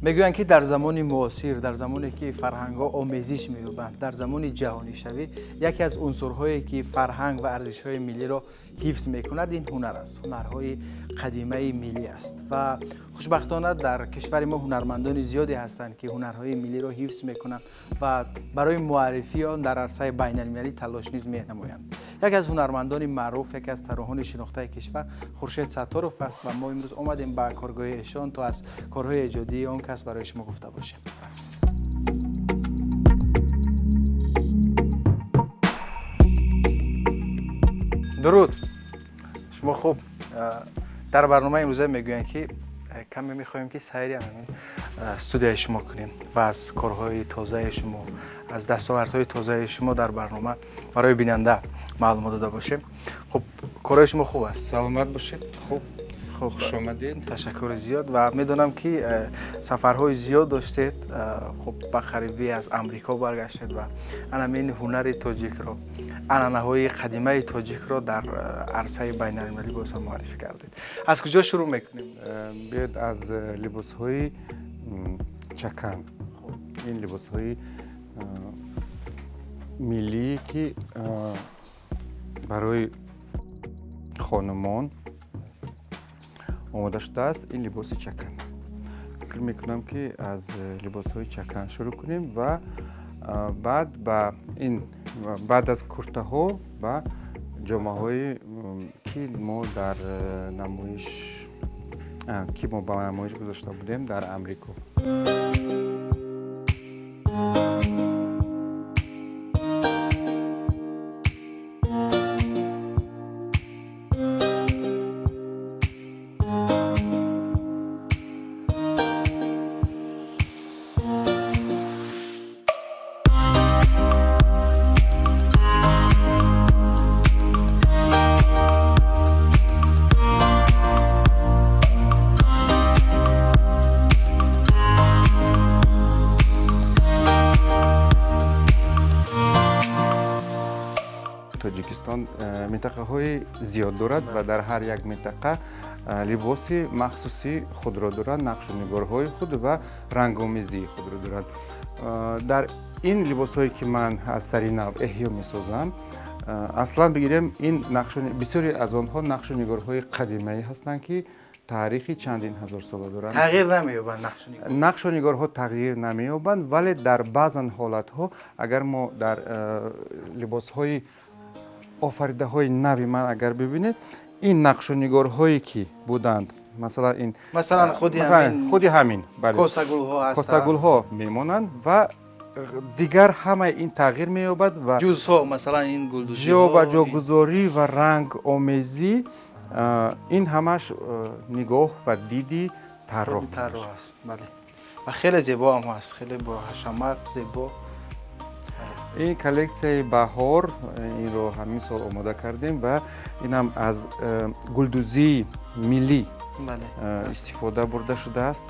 Мегӯянд, ки дар замони муосир, дар замоне ки фарҳангҳо омезиш меёбанд, дар замони ҷаҳонишавӣ, яке аз унсурҳое ки фарҳанг ва арзишҳои миллиро ҳифз мекунад, ин ҳунар аст, ҳунарҳои қадимаи миллӣ аст. Ва хушбахтона дар кишвари мо ҳунармандони зиёде ҳастанд, ки ҳунарҳои миллиро ҳифз мекунанд ва барои муаррифии он дар арсаи байналмилалӣ талош низ менамоянд. Яке аз ҳунармандони маъруф, яке аз тарроҳони шинохтаи кишвар Хуршед Сатторов аст ва мо имрӯз омадем ба коргоҳи эшон, то аз корҳои эҷодии он кас барои шумо гуфта бошем. Дуруд, шумо хуб? Дар барномаи имрӯза мегӯянд, ки каме мехоҳем, ки сайри ҳамин студияи шумо кунем ва аз корҳои тозаи шумо, аз дастовардҳои тозаи шумо дар барнома барои бинанда маълумот дода бошем. Хуб, корҳои шумо хуб аст? Саломат бошед, хуб. Хуб, хуш омадед. Ташаккури зиёд. Ва медонам, ки сафарҳои зиёд доштед, хуб, ба қарибӣ аз Амрико баргаштед ва анамин ҳунари тоҷикро, анъанаҳои қадимаи тоҷикро дар арсаи байналмилалӣ боз ҳам муаррифӣ кардед. Аз куҷо шурӯъ мекунем? Биёед аз либосҳои чакан. Ин либосҳои миллие, ки барои хонумон омода шудааст, ин либоси чакан. Фикр мекунам, ки аз либосҳои чакан шурӯъ кунем ва баъд ба ин, баъд аз куртаҳо ба ҷомаҳое, ки мо дар намоиш, ки мо ба намоиш гузошта будем дар Амрико. Тоҷикистон минтақаҳои зиёд дорад ва дар ҳар як минтақа либоси махсуси худро доранд, нақшу нигорҳои худ ва рангомезии худро доранд. Дар ин либосҳое, ки ман аз сари нав эҳё месозам, аслан бигирем, ин бисёре аз онҳо нақшу нигорҳои қадимаӣ ҳастанд, ки таърихи чандин ҳазорсола доранд. Тағйир намеёбанд нақшу нигорҳо? Нақшу нигорҳо тағйир намеёбанд, вале дар баъзан ҳолатҳо, агар мо дар либосҳои офаридаҳои нави ман агар бибинед, ин нақшу нигорҳое, ки буданд, масалан ин, масалан худи ҳамин косагулҳо ҳастанд, косагулҳо мемонанд ва дигар ҳамаи ин тағйир меёбад ва ҷузҳо, масалан ин гулдӯзиҳо, ҷобаҷогузорӣ ва рангомезӣ, ин ҳамаш нигоҳ ва диди тарроҳ аст. Бале, ва хеле зебо ҳам ҳаст, хеле бо ҳашамат зебо. Ин коллексияи баҳор, инро ҳамин сол омода кардем ва инам аз гулдӯзии миллӣ истифода бурда шудааст.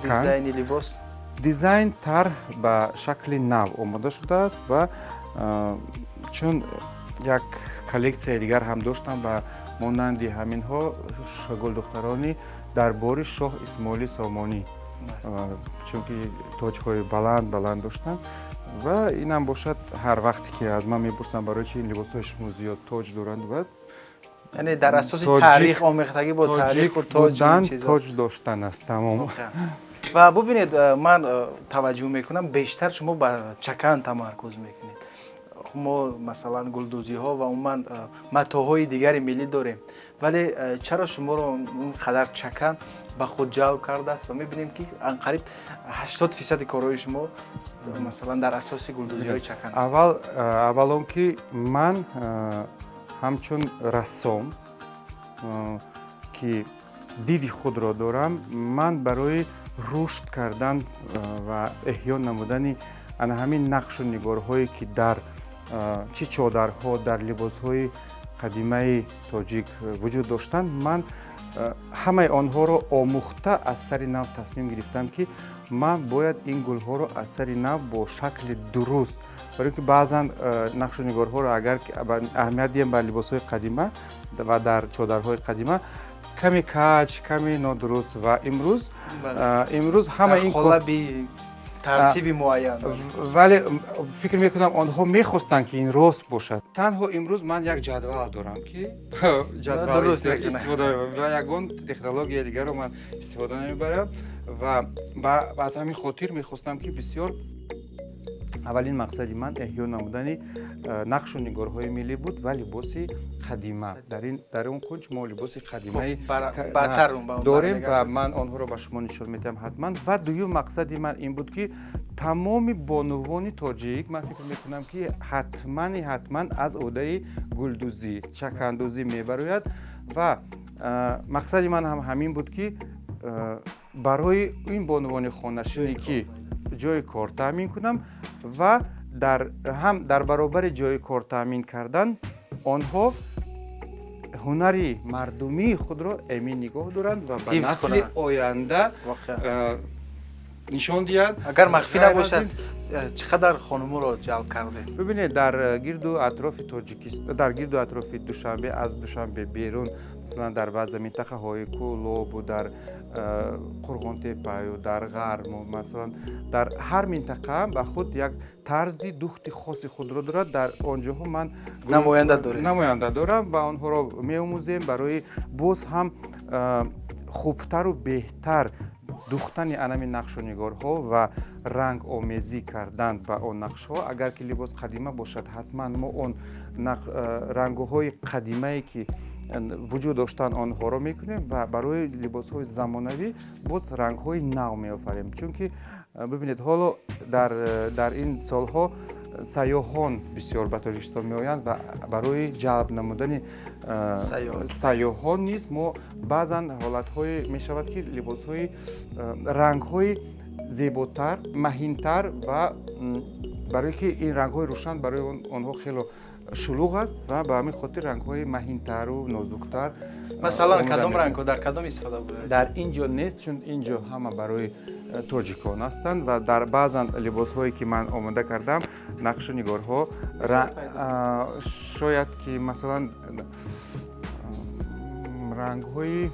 Дизайни либос, дизайн, тарҳ ба шакли нав омода шудааст ва чун як коллексияи дигар ҳам доштам ба монанди ҳаминҳо, гулдухтарони дарбори шоҳ Исмоили Сомонӣ, чунки тоҷҳои баланд баланд доштанд ва инам бошад, ҳар вақте ки аз ман мепурсанд, барои чи ин либосҳои шумо зиёд тоҷ доранд, ва яъне дар асоси таърих, омехтагӣ бо таъриху тоҷ, тоҷ доштан аст, тамом. Ва бубинед, ман таваҷҷӯҳ мекунам, бештар шумо ба чакан тамаркуз мекунед. Мо масалан гулдӯзиҳо ва умуман матоъҳои дигари миллӣ дорем, вале чаро шуморо он қадар чакан ба худ ҷалб кардааст? Ва мебинем, ки анқариб 80% корҳои шумо масалан дар асоси гулдӯзиҳои чакан аст. Аввал он ки ман ҳамчун рассом, ки диди худро дорам, ман барои рушд кардан ва эҳё намудани ана ҳамин нақшу нигорҳое, ки дар чӣ чодарҳо, дар либосҳои қадимаи тоҷик вуҷуд доштанд, ман ҳамаи онҳоро омӯхта, аз сари нав тасмим гирифтам, ки ман бояд ин гулҳоро аз сари нав бо шакли дуруст, барои ки баъзан нақшу нигорҳоро агар аҳамият диҳем ба либосҳои қадима ва дар чодарҳои қадима, Каме каҷ, каме нодуруст ва имрӯз ҳама ин қолаби тартиби муайян. Вале фикр мекунам, онҳо мехостанд, ки ин рост бошад. Танҳо имрӯз ман як ҷадвал дорам, ки ҷадвал истифода ва ягон технологияи дигарро ман истифода намебарам ва аз ҳамин хотир мехостам, ки бисёр аввалин мақсади ман эҳё намудани нақшу нигорҳои миллӣ буд ва либоси қадима. Дар он кунҷ мо либоси қадимаи дорем ва ман онҳоро ба шумо нишон медиҳам ҳатман. Ва дуюм мақсади ман ин буд, ки тамоми бонувони тоҷик, ман фикр мекунам, ки ҳатмани ҳатман аз ӯҳдаи гулдӯзӣ, чакандӯзӣ мебарояд ва мақсади ман ҳам ҳамин буд, ки барои ин бонувони хонашине, ки ҷои кор таъмин кунам ва ҳам дар баробари ҷои кор таъмин кардан онҳо ҳунари мардумии худро эмин нигоҳ доранд ва ба насли оянда нишон диҳанд. Агар махфӣ набошад, чӣ қадар хонуморо ҷалб кардед? Бибинед, дар гирду атрофи Тоҷикистон, дар гирду атрофи Душанбе, аз Душанбе берун, масалан, дар баъзе минтақаҳои Кӯлобу дар Қурғонтепаю дар Ғарму, масалан, дар ҳар минтақа ба худ як тарзи духти хоси худро дорад. Дар он ҷоҳо ман намоянда дорем, намоянда дорам ва онҳоро меомӯзем барои боз ҳам хубтару беҳтар духтани анами нақшу нигорҳо ва рангомезӣ кардан ба он нақшҳо. Агар ки либос қадима бошад, ҳатман мо он рангҳои қадимае, ки вуҷуд доштанд, онҳоро мекунем ва барои либосҳои замонавӣ боз рангҳои нав меофарем. Чунки бибинед, ҳоло дар ин солҳо сайёҳон бисёр ба Тоҷикистон меоянд ва барои ҷалб намудани сайёҳон низ мо баъзан ҳолатҳое мешавад, ки либосҳои рангҳои зеботар, маҳинтар ва барое ки ин рангҳои рӯшан барои онҳо хело шулуғ аст ва ба ҳамин хотир рангҳои маҳинтару нозуктар. Масалан, кадом рангҳо дар кадом истифода бурда? Дар ин ҷо нест, чун ин ҷо ҳама барои тоҷикон ҳастанд ва дар баъзан либосҳое, ки ман омода кардам, нақшу нигорҳо шояд ки масалан рангҳои,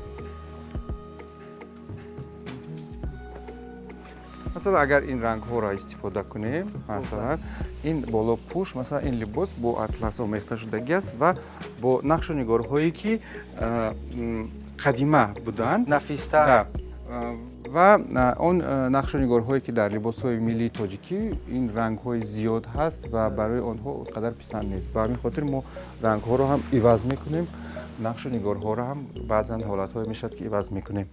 масалан, агар ин рангҳоро истифода кунем, масалан, ин болопӯш, масалан, ин либос бо атлас омехта шудагӣ аст ва бо нақшу нигорҳое, ки қадима буданд, нафистар ва он нақшу нигорҳое, ки дар либосҳои миллии тоҷикӣ ин рангҳои зиёд ҳаст ва барои онҳо он қадар писанд нест. Ба ҳамин хотир мо рангҳоро ҳам иваз мекунем, нақшу нигорҳоро ҳам баъзан ҳолатҳое мешавад, ки иваз мекунем.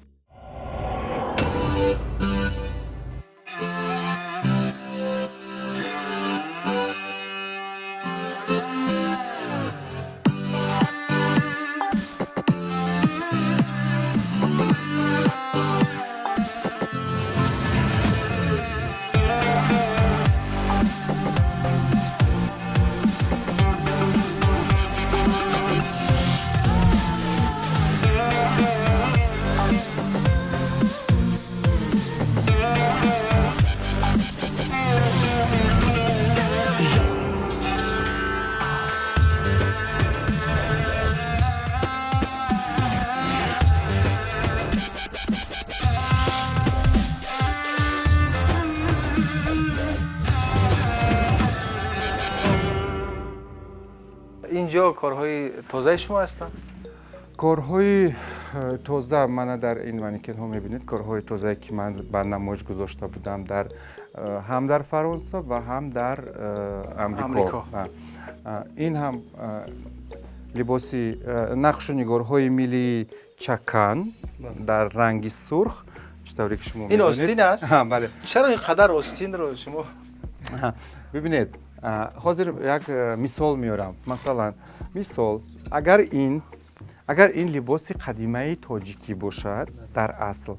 Инҷо корҳои тозаи шумо ҳастанд? Корҳои тоза мана дар ин манекенҳо мебинед, корҳои тозае, ки ман ба намоиш гузошта будам ҳам дар Фаронса ва ҳам дар Амрико. Ин ҳам либоси нақшу нигорҳои миллии чакан дар ранги сурх, чӣ тавре ки шумо ин остин аст? Бале. Чаро ин қадар остинро шумо? Бибинед, ҳозир як мисол меорам. Масалан, мисол, агар ин либоси қадимаи тоҷикӣ бошад, дар асл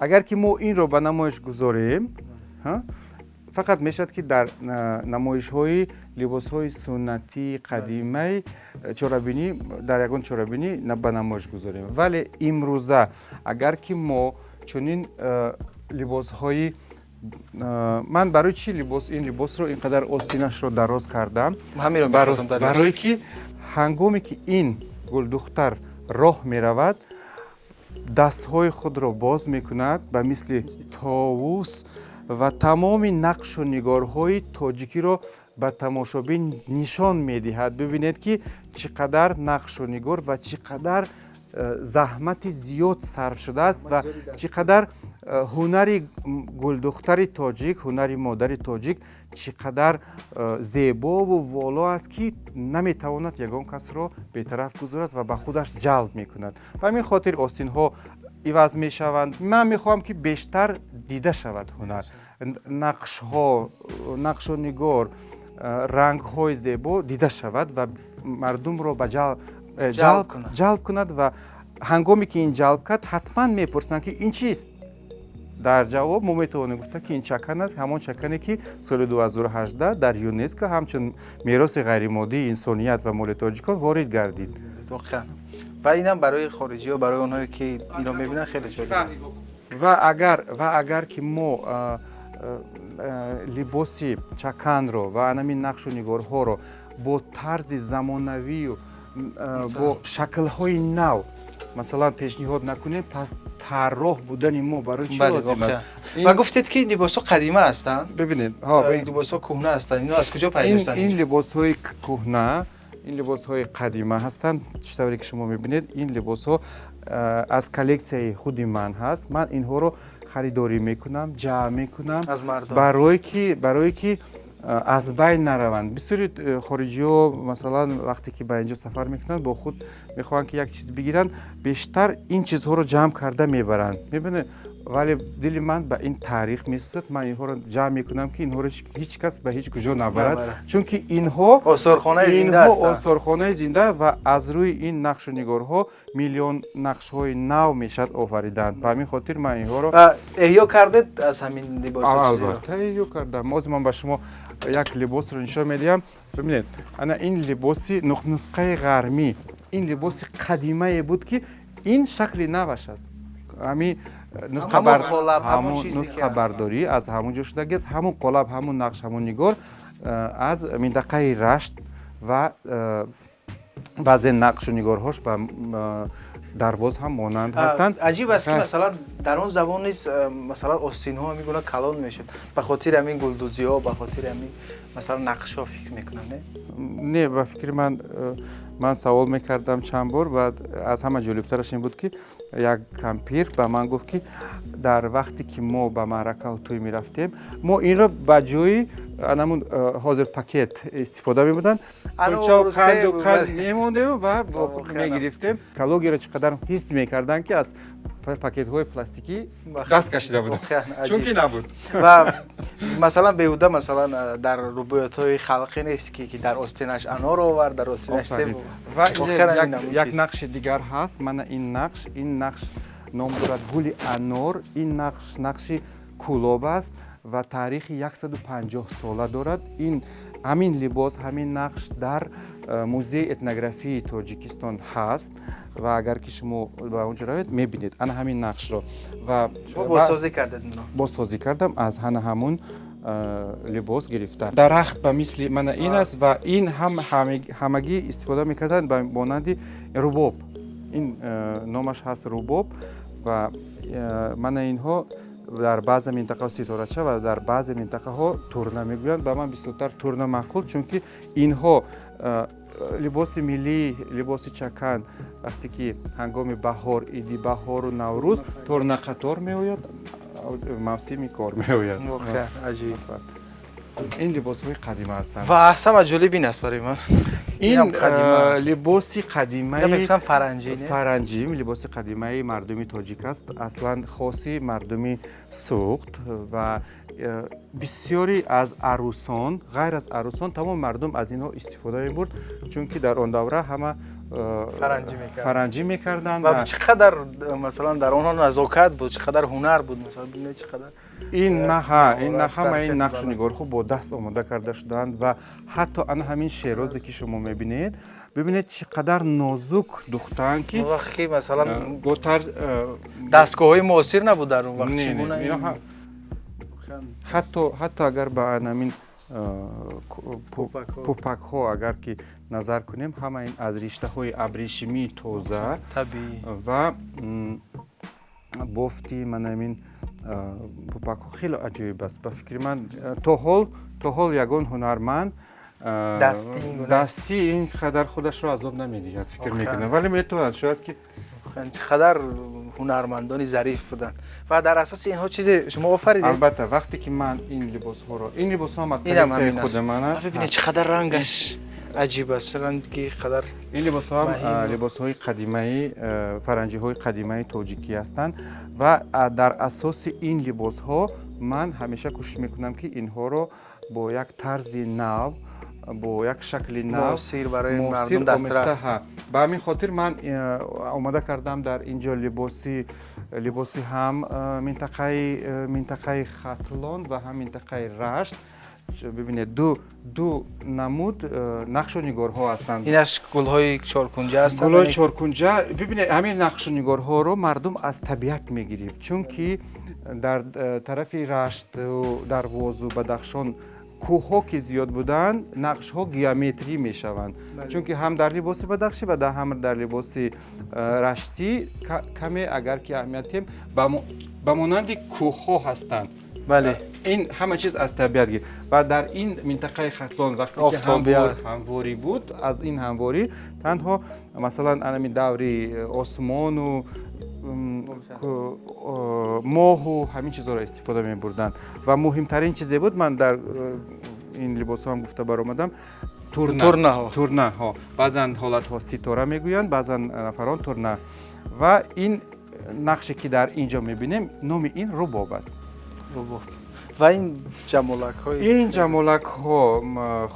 агар ки мо инро ба намоиш гузорем, фақат мешавад, ки дар намоишҳои либосҳои суннатии қадимаи чорабинӣ, дар ягон чорабинӣ ба намоиш гузорем. Вале имрӯза агар ки мо чунин либосҳои, ман барои чӣ ин либосро ин қадар остинашро дароз кардам? Барое ки ҳангоме ки ин гулдухтар Роҳ меравад, дастҳои худро боз мекунад ба мисли товус ва тамоми нақшу нигорҳои тоҷикиро ба тамошобин нишон медиҳад. Бибинед, ки чӣ қадар нақшу нигор ва чӣ қадар заҳмати зиёд сарф шудааст ва чӣ қадар ҳунари гулдухтари тоҷик, ҳунари модари тоҷик чӣ қадар зебову воло аст, ки наметавонад ягон касро бетараф гузорад ва ба худаш ҷалб мекунад. Ба ҳамин хотир остинҳо иваз мешаванд. Ман мехоҳам, ки бештар дида шавад ҳунар, нақшҳо, нақшу нигор, рангҳои зебо дида шавад ва мардумро ба ҷалб кунад. Ва ҳангоме ки ин ҷалб кард, ҳатман мепурсанд, ки ин чист. Дар ҷавоб мо метавонем гуфта, ки ин чакан аст, ҳамон чакане, ки соли 2018 дар ЮНЕСКО ҳамчун мероси ғайримоддии инсоният ва моли тоҷикон ворид гардид. Воқеан, ва инам барои хориҷиҳо, барои онҳое ки инро мебинанд, хеле ҷолиб. Ва агар ки мо либоси чаканро ва анамин нақшу нигорҳоро бо тарзи замонавию бо шаклҳои нав, масалан, пешниҳод накунем, пас тарроҳ будани мо барои чӣ лозим аст? Ва гуфтед, ки либосҳо қадима ҳастанд. Бибинед. Либосҳо кӯҳна ҳастанд. Ино аз куҷо пайдо шуданд? Ин либосҳои кӯҳна, ин либосҳои қадима ҳастанд. Чӣ тавре ки шумо мебинед, ин либосҳо аз коллексияи худи ман ҳаст. Ман инҳоро харидорӣ мекунам, ҷамъ мекунам, барое ки аз байн нараванд. Бисёри хориҷиҳо, масалан, вақте ки ба инҷо сафар мекунанд, бо худ мехоҳанд, ки як чиз бигиранд, бештар ин чизҳоро ҷамъ карда мебаранд, мебинед. Вале дили ман ба ин таърих месӯзад. Ман инҳоро ҷамъ мекунам, ки инҳоро ҳеҷ кас ба ҳеҷ куҷо набарад, чунки инҳо осорхонаи зинда ва аз рӯи ин нақшу нигорҳо миллион нақшҳои нав мешавад офариданд. Ба ҳамин хотир ман инҳоро Эҳё кардед аз ҳамин либос? Албатта, эҳё кардам. Ҳозир ман ба шумо як либосро нишон медиҳам. Бибинед, ана ин либоси нусқаи ғармӣ, ин либоси қадимае буд, ки ин шакли наваш аст. Ҳамин нусқабардорӣ аз ҳамон ҷо шудагиаст. Ҳамон қолаб, ҳамон нақш, ҳамон нигор аз минтақаи Рашт ва баъзе нақшу нигорҳош ба Дарвоз ҳам монанд ҳастанд. Аҷиб аст, ки масалан, дар он замон низ, масалан, остинҳо ҳамин гуна калон мешуд. Ба хотири ҳамин гулдӯзиҳо, ба хотири ҳамин, масалан, нақшҳо фикр мекунам, не? Не, ба фикри ман, ман савол мекардам чанд бор. Баъд аз ҳама ҷолибтараш ин буд, ки як кампир ба ман гуфт, ки дар вақте ки мо ба маъракаву тӯй мерафтем, мо инро ба ҷои анамун ҳозир пакет истифода мебуданд, қанду қанд мемондем ва мегирифтем. Экологияро чӣ қадар ҳис мекарданд, ки аз пакетҳои пластикӣ даст кашида буданд, чунки набуд. Ва масалан, беҳуда, масалан, дар рубоиётҳои халқӣ нест, ки дар остинаш анор овард, дар остинаш себ. Ва як нақши дигар ҳаст. Мана ин нақш. Ин нақш ном дорад гули анор. Ин нақш нақши Кӯлоб аст ва таърихи 150 сола дорад. Ин ҳамин либос, ҳамин нақш дар музеи этнографии Тоҷикистон ҳаст ва агар ки шумо ба он ҷо равед, мебинед ана ҳамин нақшро. Ва бозсозӣ кардед? Бозсозӣ кардам, аз ҳана ҳамун либос гирифта. Дарахт ба мисли мана ин аст ва ин ҳам ҳамагӣ истифода мекарданд ба монанди рубоб. Ин номаш ҳаст рубоб. Ва мана инҳо дар баъзе минтақаҳо ситорача ва дар баъзе минтақаҳо турна мегӯянд. Ба ман бисёртар турна маъқул, чунки инҳо либоси миллӣ, либоси чакан. Вақте ки ҳангоми баҳор, иди баҳору Наврӯз, турна қатор меояд, мавсими кор меояд. Ин либосҳои қадима ҳастанд. Ва аз ҳама ҷолиб ин аст барои ман. Ин либоси қадимаи фаранҷӣ. Фаранҷӣ, либоси қадимаи мардуми тоҷик аст, аслан хоси мардуми Суғд. Ва бисёре аз арӯсон, ғайр аз арӯсон, тамоми мардум аз инҳо истифода мебурд, чунки дар он давра ҳама фаранҷӣ мекарданд. Ва чӣ қадар, масалан, дар онҳо назокат буд, чӣ қадар ҳунар буд, масалан, бинед, чӣ қадар. Ин на ҳама ин нақшу нигорҳо бо даст омода карда шудаанд. Ва ҳатто ана ҳамин шерозе, ки шумо мебинед, бибинед, чӣ қадар нозук духтаанд, ки вақти, масалан, бо тарз дастгоҳҳои муосир набуд дар он вақт. Ҳатто агар ба анамин пупакҳо агар ки назар кунем, ҳама ин аз риштаҳои абрешимии тоза ва бофти мана ҳамин пупакҳо хеле аҷоиб аст. Ба фикри ман, то ҳол ягон ҳунарманд дастӣ ин қадар худашро азоб намедиҳад, фикр мекунам, вале метавонад шояд ки чӣ қадар ҳунармандони зариф буданд ва дар асоси инҳо чизе шумо офаридед. Албатта, вақте ки ман ин либосҳоро, ин либосҳо ҳам аз коллексияи худи ман аст. Бибинед, чӣ қадар рангаш аҷиб аст, ранги қадар. Ин либосҳо ҳам либосҳои қадимаи фаранҷиҳои қадимаи тоҷикӣ ҳастанд ва дар асоси ин либосҳо ман ҳамеша кӯшиш мекунам, ки инҳоро бо як тарзи нав, бо як шакли нав муосир барои мардум дастрас. Ба ҳамин хотир ман омода кардам дар ин ҷо либоси ҳам минтақаи Хатлон ва ҳам минтақаи Рашт. Бибинед, ду намуд нақшу нигорҳо ҳастанд. Инаш гулҳои чоркунҷа ҳастанд. Гулҳои чоркунҷа. Бибинед, ҳамин нақшу нигорҳоро мардум аз табиат мегирифт, чунки дар тарафи Рашту Дарвозу Бадахшон кӯҳҳо ки зиёд буданд, нақшҳо геометрӣ мешаванд, чунки ҳам дар либоси бадахшӣ ва ҳам дар либоси раштӣ каме агар ки аҳамият диҳем, ба монанди кӯҳҳо ҳастанд. Бале, ин ҳама чиз аз табиат гирифт ва дар ин минтақаи Хатлон вақте ки ҳамворӣ буд, аз ин ҳамворӣ танҳо масалан анами даври осмону моҳу ҳамин чизҳоро истифода мебурданд. Ва муҳимтарин чизе буд, ман дар ин либосҳо ҳам гуфта баромадам, турнаҳо. Баъзан ҳолатҳо ситора мегӯянд, баъзан нафарон турна. Ва ин нақше ки дар ин ҷо мебинем, номи ин рубоб аст. Рубоб. Ва ин ҷамолакҳо, ин ҷамолакҳо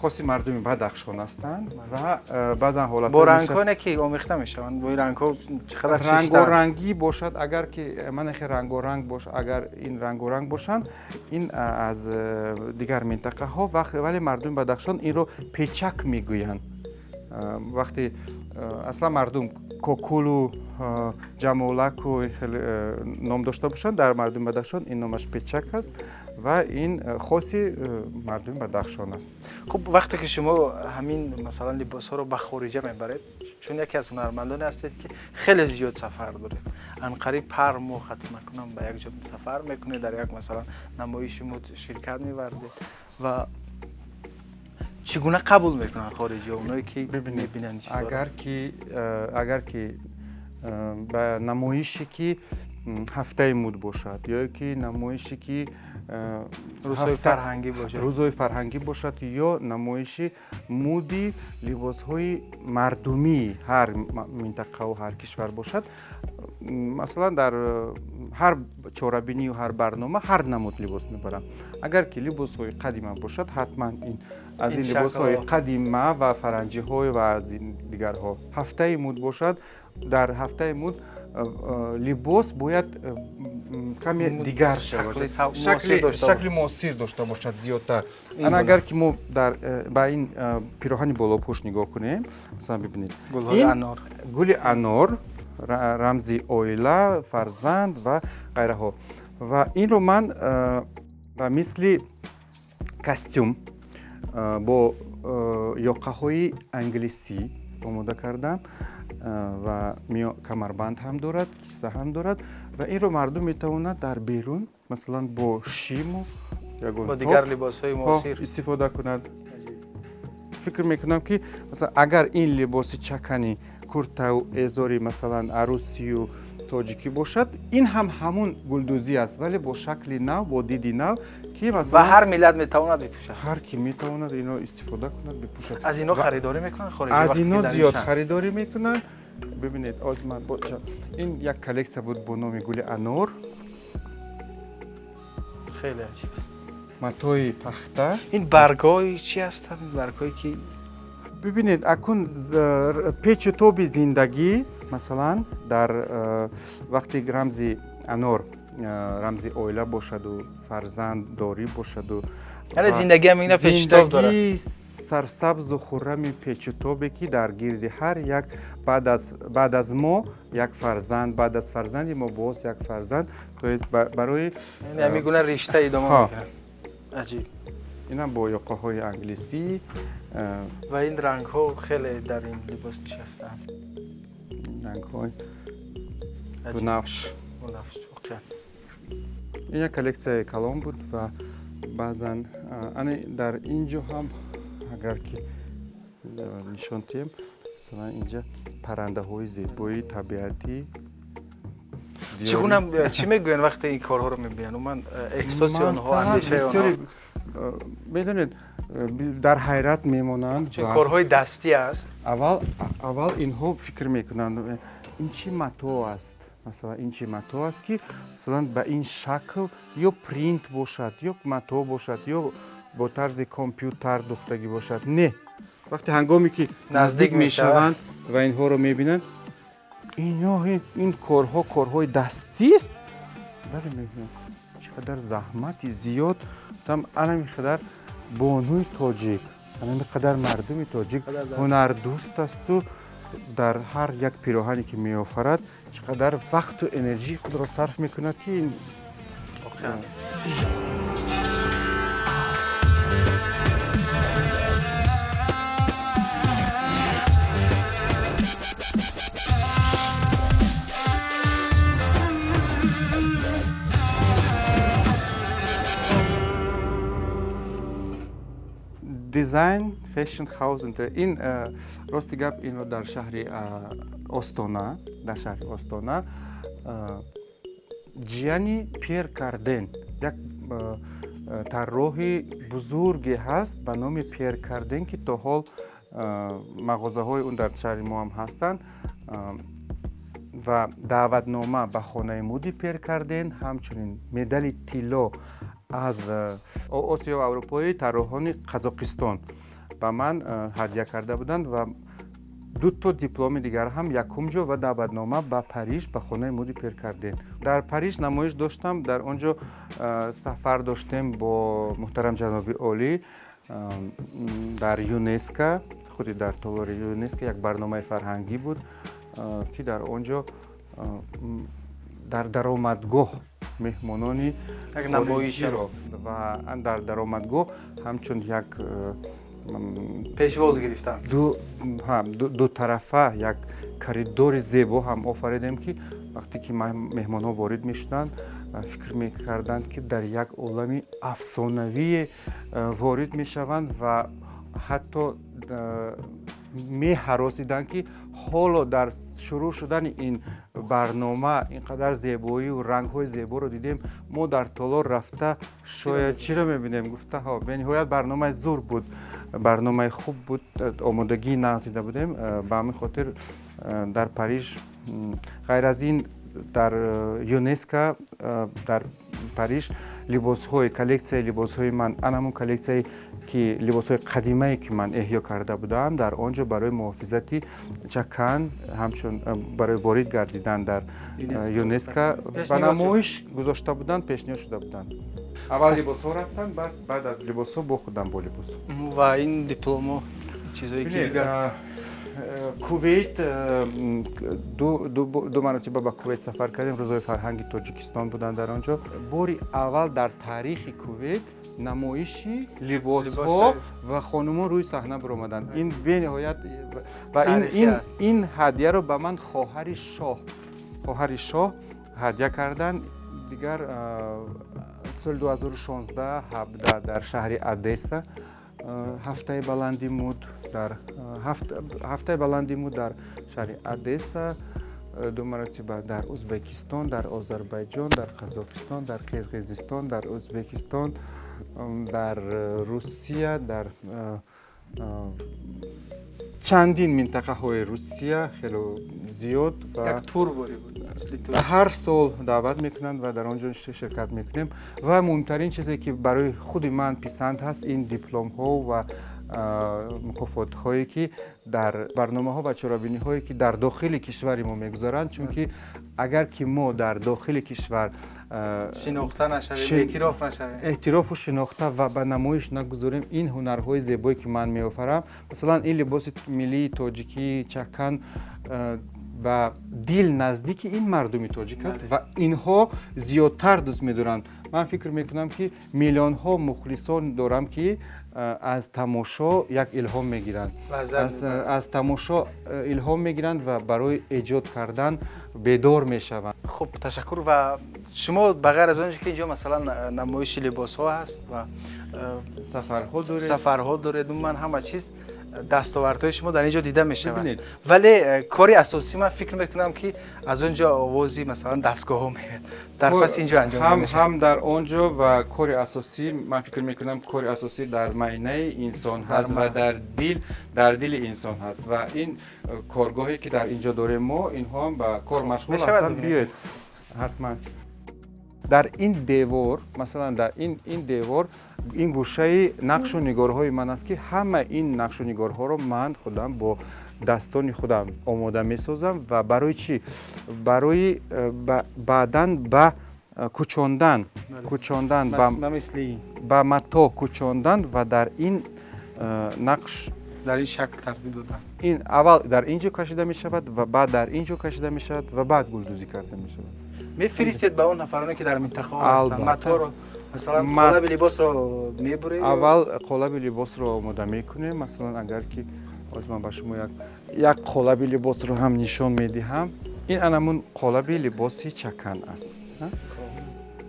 хоси мардуми Бадахшон ҳастанд ва баъзан ҳолатҳо бо рангҳо не ки омехта мешаванд, бо ин рангҳо чӣ қадар рангорангӣ бошад, агар ки манахе рангоранг бош, агар ин рангоранг бошанд, ин аз дигар минтақаҳо, вале мардуми Бадахшон инро печак мегӯянд. Вақте аслан мардум кокулу ҷамолаку хеле ном дошта бошанд, дар мардуми Бадахшон ин номаш печак аст ва ин хоси мардуми Бадахшон аст. Хуб, вақте ки шумо ҳамин масалан либосҳоро ба хориҷа мебаред, чун яке аз ҳунармандоне ҳастед ки хеле зиёд сафар доред, анқариб ҳар моҳ хато накунам ба як ҷо сафар мекунед, дар як масалан намоиши муд ширкат меварзед, ва чӣ гуна қабул мекунанд хориҷиҳо, оное ки мебинанд? Агар ки ба намоише ки ҳафтаи муд бошад ё ки намоише ки рӯзҳои фарҳангӣ бошад, рӯзҳои фарҳангӣ бошад ё намоиши муди либосҳои мардумии ҳар минтақаву ҳар кишвар бошад, масалан дар ҳар чорабинию ҳар барнома ҳар намуд либос мебарам. Агар ки либосҳои қадима бошад, ҳатман ин аз ин либосҳои қадима ва фаранҷиҳо ва аз ин дигарҳо. Ҳафтаи муд бошад, дар ҳафтаи муд либос бояд каме дигар шавад, шакли муосир дошта бошад зиёдтар. Ана агар ки мо ба ин пироҳани болопӯш нигоҳ кунем, масалан бибинед, гули анор рамзи оила, фарзанд ва ғайраҳо. Ва инро ман ба мисли костюм бо ёқаҳои англисӣ омода кардам ва камарбанд ҳам дорад, киса ҳам дорад ва инро мардум метавонад дар берун масалан бо шиму бо дигар либосҳои муосир истифода кунад. Фикр мекунам ки масалан агар ин либоси чакани куртау эзори масалан арӯсию тоҷикӣ бошад, ин ҳам ҳамун гулдӯзӣ аст, вале бо шакли нав, бо диди нав ки масалан ва ҳар миллат метавонад бипӯшад. Ҳар ки метавонад инро истифода кунад, бипӯшад. Аз ино харидорӣ мекунанд хориҷӣ? Аз ино зиёд харидорӣ мекунанд. Бибинед, ин як коллексия буд бо номи гули анор. Хеле аҷиб аст. Матои пахта. Ин баргҳои чӣ ҳастанд? Баргҳое ки бибинед, акун печу тоби зиндагӣ, масалан дар вақти рамзи анор рамзи оила бошаду фарзанддорӣ бошаду, яъне зиндагӣ ҳам ина печу тоб дорад. Зиндагии сарсабзу хуррами печу тобе ки дар гирди ҳар як баъд аз мо як фарзанд, баъд аз фарзанди мо боз як фарзанд, то есть барои ҳамин гуна ришта идома мекунад. Аҷиб. Инам бо ёқаҳои англисӣ. Ва ин рангҳо хеле дар ин либос нишастаанд. Рангҳои бунафш. Бунафш, воқеан. Ин як коллексияи калон буд ва баъзан ани дар ин ҷо ҳам агар ки нишон диҳем, масалан инҷа паррандаҳои зебои табиатӣ. Чӣ гуна, чӣ мегӯянд вақте ин корҳоро мебинанд? Умуман эҳсоси онҳо, андешаи онҳо? Медонед, дар ҳайрат мемонанд. Чун корҳои дастӣ аст. Аввал инҳо фикр мекунанд, ин чӣ матоъ аст? Масалан, ин чӣ матоъ аст, ки масалан ба ин шакл ё принт бошад, ё матоъ бошад, ё бо тарзи компютер духтагӣ бошад. Не, вақте ҳангоме ки наздик мешаванд ва инҳоро мебинанд, ин корҳо корҳои дастист. Бале, мебинанд чӣ қадар заҳмати зиёд, там анами қадар бонуи тоҷик, анами қадар мардуми тоҷик ҳунардӯст асту дар ҳар як пироҳане ки меофарад чӣ қадар вақту энергияи худро сарф мекунад, ки дизайн Fashion House. Ин рости гап, инро дар шаҳри Остона, дар шаҳри Остона ҷияни Пьер Карден, як тарроҳи бузурге ҳаст ба номи Пьер Карден, ки то ҳол мағозаҳои он дар шаҳри мо ҳам ҳастанд, ва даъватнома ба хонаи муди Пьер Карден, ҳамчунин медали тилло аз Осиё ва Аврупои тарроҳони Қазоқистон ба ман ҳадя карда буданд ва дуто дипломи дигар ҳам, якум ҷо ва даъватнома ба Париж, ба хонаи муди Пьер Карден. Дар Париж намоиш доштам, дар он ҷо сафар доштем бо муҳтарам ҷаноби олӣ дар ЮНЕСКО, худи дар толори ЮНЕСКО як барномаи фарҳангӣ буд, ки дар он ҷо дар даромадгоҳ меҳмонони хориҷиро ва дар даромадгоҳ ҳамчун як пешвоз гирифтан, дутарафа як коридори зебо ҳам офаридем, ки вақте ки меҳмонҳо ворид мешуданд, фикр мекарданд, ки дар як олами афсонавие ворид мешаванд ва ҳатто меҳаросиданд, ки ҳоло дар шурӯъ шудани ин барнома ин қадар зебоию рангҳои зеборо дидем, мо дар толор рафта шояд чиро мебинем, гуфта. Ҳо, бениҳоят барномаи зур буд, барномаи хуб буд, омодагӣ нағз дида будем. Ба ҳамин хотир дар Париж, ғайр аз ин дар ЮНЕСКО дар Париж либосҳои коллексияи либосҳои ман, ан ҳамон коллексияе ки либосҳои қадимае ки ман эҳё карда будам, дар он ҷо барои муҳофизати чакан, ҳамчун барои ворид гардидан дар ЮНЕСКО ба намоиш гузошта буданд, пешниҳод шуда буданд. Аввал либосҳо рафтанд, баъд аз либосҳо бо худам бо либос. Ва ин дипломо, чизое ки дигар? Кувейт, ду маротиба ба Кувейт сафар кардем, рӯзҳои фарҳанги Тоҷикистон буданд дар он ҷо. Бори аввал дар таърихи Кувейт намоиши либосҳо ва хонумон рӯи саҳна баромаданд. Ин бениҳоят ва ин ҳадияро ба ман хоҳари шоҳ ҳадя карданд. Дигар соли 2016-17 дар шаҳри Одесса ҳафтаи баланди муд дар ҳафтаи баланди муд дар шаҳри Одесса, ду маротиба дар Ӯзбекистон, дар Озарбойҷон, дар Қазоқистон, дар Қирғизистон, дар Ӯзбекистон, дар Русия, дар чандин минтақаҳои Русия хеле зиёд ва як тур борӣ буд, асли тур. Ҳар сол даъват мекунанд ва дар он ҷо ширкат мекунем. Ва муҳимтарин чизе ки барои худи ман писанд ҳаст, ин дипломҳо ва мукофотҳое ки дар барномаҳо ва чорабиниҳое ки дар дохили кишвари мо мегузаранд, чунки агар ки мо дар дохили кишвар шинохта нашавем, эътироф нашавем, эътирофу шинохта ва ба намоиш нагузорем ин ҳунарҳои зебое ки ман меофарам, масалан ин либоси миллии тоҷикӣ чакан ба дил наздики ин мардуми тоҷик аст ва инҳо зиёдтар дӯст медоранд Ман фикр мекунам, ки миллионҳо мухлисон дорам, ки аз тамошо як илҳом мегиранд, аз тамошо илҳом мегиранд ва барои эҷод кардан бедор мешаванд. Хуб, ташаккур. Ва шумо ба ғайр аз он ки инҷо, масалан, намоиши либосҳо ҳаст ва сафарҳо доред, сафарҳо доред, умуман ҳама чиз, дастовардҳои шумо дар ин ҷо дида мешавад, вале кори асосӣ, ман фикр мекунам, ки аз он ҷо овози, масалан, дастгоҳҳо меояд, дар пас ин ҷо анҷом мешавад. Ҳам дар он ҷо ва кори асосӣ, ман фикр мекунам, кори асосӣ дар майнаи инсон ҳаст ва дар дили инсон ҳаст. Ва ин коргоҳе, ки дар ин ҷо дорем мо, инҳо ҳам ба кор машғул ҳастанд. Биёед, ҳатман. Дар ин девор, масалан, дар ин девор, ин гӯшаи нақшу нигорҳои ман аст, ки ҳама ин нақшу нигорҳоро ман худам бо дастони худам омода месозам. Ва барои чӣ? Барои баъдан ба кӯчондан, ба мато кӯчондан ва дар ин нақш дар ин шакл тартиб додан. Ин аввал дар ин ҷо кашида мешавад ва баъд дар ин ҷо кашида мешавад ва баъд гулдӯзӣ карда мешавад. Мефиристед ба он нафароне, ки дар минтақаҳо ҳастанд, маторо, масалан, қолаби либосро мебуред? Аввал қолаби либосро омода мекунем. Масалан, агар ки боз ман ба шумо як қолаби либосро ҳам нишон медиҳам. Ин анамун қолаби либоси чакан аст.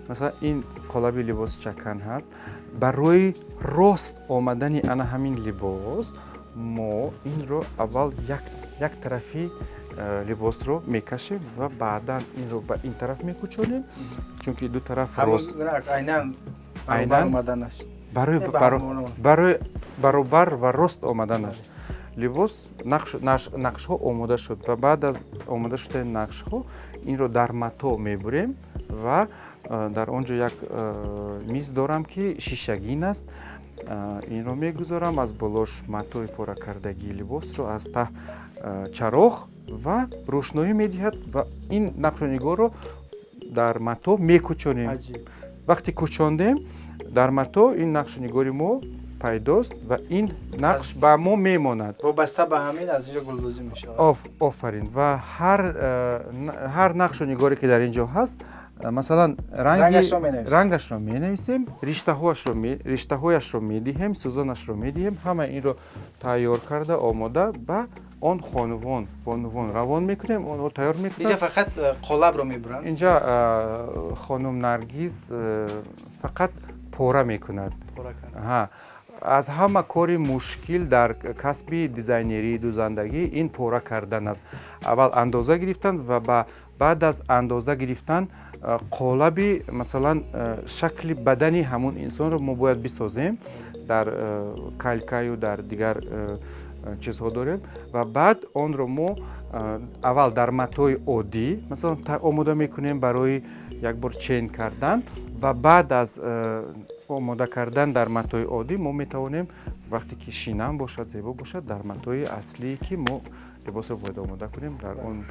Масалан, ин қолаби либоси чакан ҳаст. Барои рост омадани ана ҳамин либос мо инро аввал як тарафи либосро мекашем ва баъдан инро ба ин тараф мекӯчонем, чунки ду тараф рост айнан барои баробар ва рост омаданаш либос. Нақшҳо омода шуд ва баъд аз омода шудани нақшҳо инро дар мато мебурем ва дар он ҷо як миз дорам, ки шишагин аст. Инро мегузорам, аз болош матои поракардагии либосро, аз таҳ чароғ ва рӯшноӣ медиҳад ва ин нақшу нигорро дар мато мекӯчонем. Вақте кӯчондем дар мато, ин нақшу нигори мо пайдост ва ин нақш ба мо мемонад. Вобаста ба ҳамин аз инҷо гулдӯзӣ мешавад. Офарин. Ва ҳар нақшу нигаре, ки дар ин ҷо ҳаст, масалан, рангашро менависем, риштаҳояшро медиҳем, сӯзанашро медиҳем. Ҳама инро тайёр карда, омода ба он хонувон, бонувон равон мекунем, онҳо тайёр мекунанд. Инҷа фақат қолабро мебуранд? Инҷа хонум Наргиз фақат пора мекунад. Аз ҳама кори мушкил дар касби дизайнерии дӯзандагӣ ин пора кардан аст. Аввал андоза гирифтан ва баъд аз андоза гирифтан қолаби, масалан, шакли бадани ҳамун инсонро мо бояд бисозем, дар калькаю дар дигар чизҳо дорем. Ва баъд онро мо аввал дар матои оддӣ, масалан, омода мекунем барои як бор чен кардан ва баъд аз омода кардан дар матои оддӣ мо метавонем, вақте ки шинам бошад, зебо бошад, дар матои аслие, ки мо либосро бояд омода кунем, дар он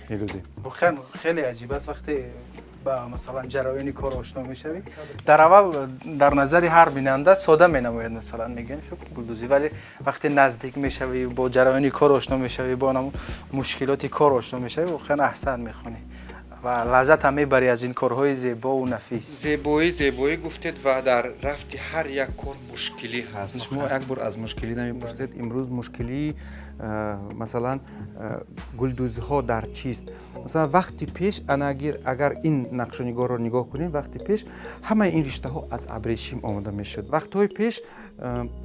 медӯзем. Воқеан хеле аҷиб аст, вақте ба, масалан, ҷараёни кор ошно мешавӣ. Дар аввал дар назари ҳар бинанда сода менамояд, масалан, мегӯянд, гулдӯзӣ, вале вақте наздик мешавӣ, бо ҷараёни кор ошно мешавӣ, бо мушкилоти кор ошно мешавӣ, воқеан аҳсан мехонӣ ва лаззат ҳам мебарӣ аз ин корҳои зебову нафис. Зебоӣ, зебоӣ гуфтед ва дар рафти ҳар як кор мушкилӣ ҳаст. Шумо як бор аз мушкилӣ намепурсед. Имрӯз мушкилии, масалан, гулдӯзиҳо дар чист? Масалан, вақти пеш, агар ин нақшунигорро нигоҳ кунем, вақти пеш ҳамаи ин риштаҳо аз абрешим омода мешуд. Вақтҳои пеш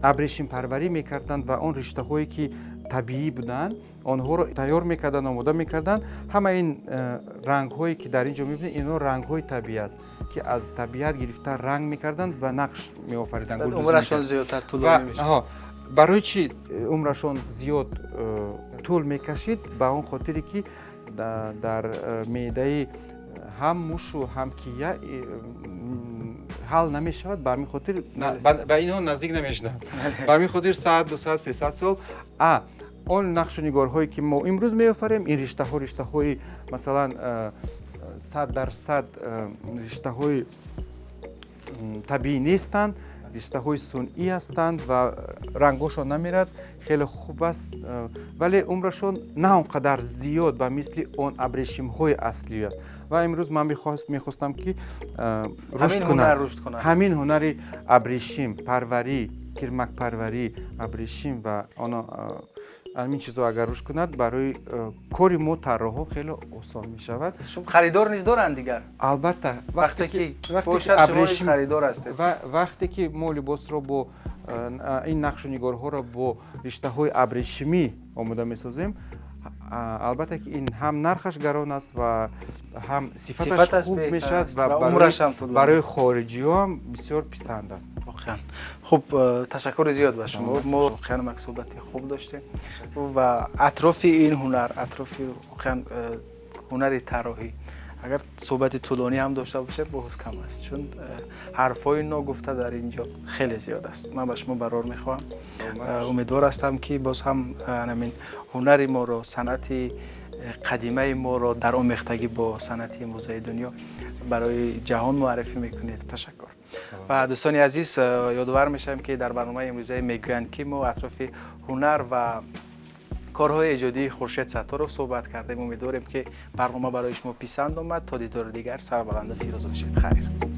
абрешимпарварӣ мекарданд ва он риштаҳое, ки табиӣ буданд, онҳоро тайёр мекарданд, омода мекарданд. Ҳама ин рангҳое, ки дар ин ҷо мебинед, инҳо рангҳои табиӣ аст, ки аз табиат гирифта ранг мекарданд ва нақш меофариданд. Умрашон зиёдтар тӯлонӣ мешуд. Барои чӣ умрашон зиёд тӯл мекашид? Ба он хотире, ки дар меъдаи ҳам мушу ҳам кия ҳал намешавад. Ба ҳамин хотир ба инҳо наздик намешуданд. Ба ҳамин хотир 100, 200, 300 сол. А он нақшу нигорҳое, ки мо имрӯз меофарем, ин риштаҳо риштаҳои, масалан, 100% риштаҳои табиӣ нестанд. Риштаҳои сунъӣ ҳастанд ва рангошон намерад, хеле хуб аст, вале умрашон на он қадар зиёд ба мисли он абрешимҳои аслӣ аст. Ва имрӯз ман мехостам, ки рушд кунад ҳамин ҳунари абрешим парварӣ, кирмакпарварӣ, абрешим ва ҳамин чизо агар рушд кунад, барои кори мо тарроҳҳо хеле осон мешавад. Харидор низ доранд дигар? Албатта. Вақте ки харидор ҳастед. Вақте ки мо либосро бо ин нақшу нигорҳоро бо риштаҳои абрешимӣ омода месозем, албатта ки ин ҳам нархаш гарон аст ва ҳам сифаташ хуб мешавад ва барои хориҷиҳо ҳам бисёр писанд аст. Воқеан хуб, ташаккури зиёд ба шумо. Мо воқеан як суҳбати хуб доштем ва атрофи ин ҳунар, атрофи воқеан ҳунари тарроҳӣ агар суҳбати тӯлонӣ ҳам дошта бошем, боз кам аст, чун ҳарфҳои ногуфта дар ин ҷо хеле зиёд аст. Ман ба шумо барор мехоҳам, умедвор ҳастам, ки боз ҳам ҳамин ҳунари моро, санъати қадимаи моро дар омехтагӣ бо санъати имрӯзаи дунё барои ҷаҳон муаррифӣ мекунед. Ташаккур. Ва дӯстони азиз, ёдовар мешавем, ки дар барномаи имрӯзаи мегӯянд ки мо атрофи ҳунар ва корҳои эҷодии Хуршед Сатторов суҳбат кардем. Умедворем, ки барнома барои шумо писанд омад. То дидори дигар сарбаланду фирӯз бошед. Хайр.